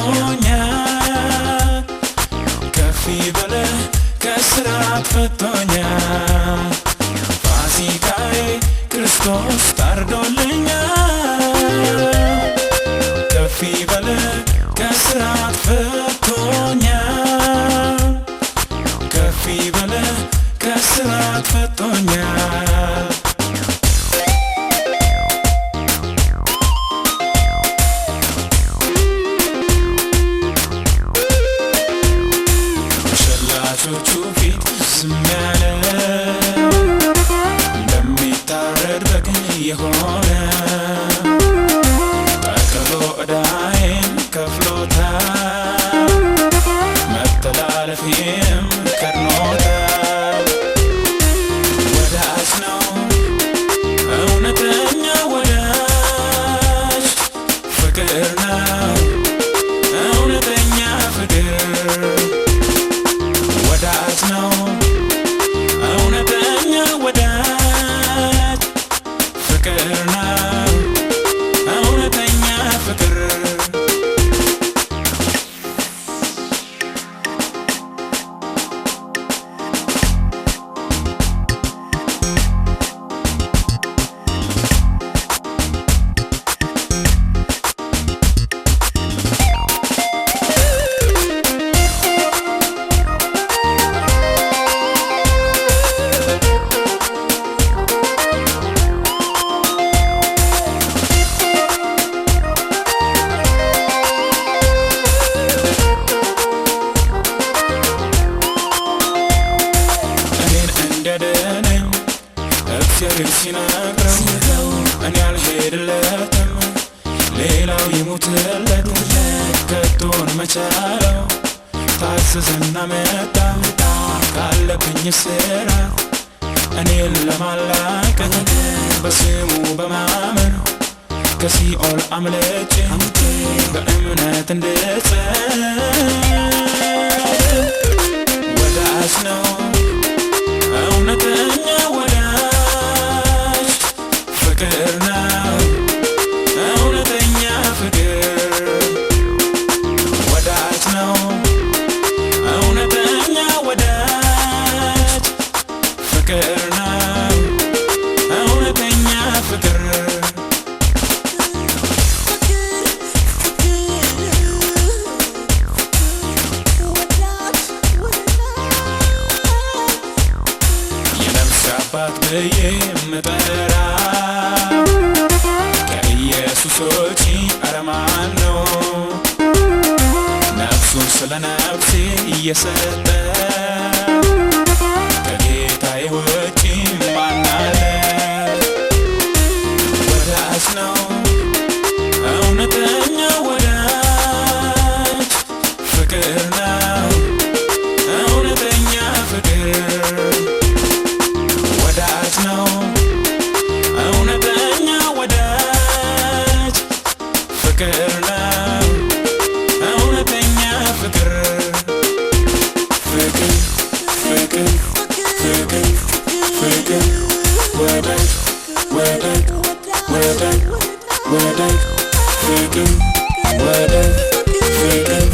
ፈቶኛል። ከፍ ይበል ከእስራት ፈቶኛል። ፋሲካዬ ክርስቶስ ታርዶልኛል። ከፍ ይበል ከእስራት ፈቶኛል። ከፍ ይበል ከእስራት ፈቶኛል። በሸላቾቹ ፊት ዝም ያለ፣ እንደሚታረድ በግ የሆነ፣ ጠቅልሎ ዕዳዬን ከፍሎታል፣ መተላለፌንም ከድኖታል። ወዳጅ ነው እውነተኛ ወዳጅ፣ ፍቅር ነው እውነተኛ ፍቅር። ወዳጅ ነው እውነተኛ ወዳጅ፣ ፍቅር ነው እውነተኛ ፍቅር። እኔን እንዲያድነኝ እግዚአብሔር ሲነግረው እኔ አልሄድለትም፣ ሌላው ይሙትለት። ከቶን መቻለው ታዘዘና መጣ፣ ካለብኝ እስራት እኔን ለማላቀቅ። በስሙ በማመን ከሲኦል አምልጬ በእምነት እንድጸድቅ። ወዳጅ ነው እውነተኛ ወዳጅ፣ ፍቅር ነው እውነተኛ ፍቅር። ወዳጅ ነው እውነተኛ ወዳጅ፣ ፍቅር ነው እውነተኛ ፍቅር። የነፍስ አባት ብዬ የምጠራ ከኢየሱስ ውጪ ኧረ ማን ነው? ነፍሱን ስለ ነፍሴ እየሰጠ ከጌታዬ ውጪ ማን አለ? ወዳጅ ነው እውነተኛ ወዳጅ፣ ፍቅር ነው እውነተኛ ፍቅር። ወዳጅ ነው እውነተኛ ወዳጅ፣ ፍቅር ነው እውነተኛ ፍቅር። ፍቅር ፍቅር ፍቅር ፍቅር፣ ወዳጅ ወዳጅ ወዳጅ ወዳጅ፣ ፍቅር ወዳጅ ፍቅር።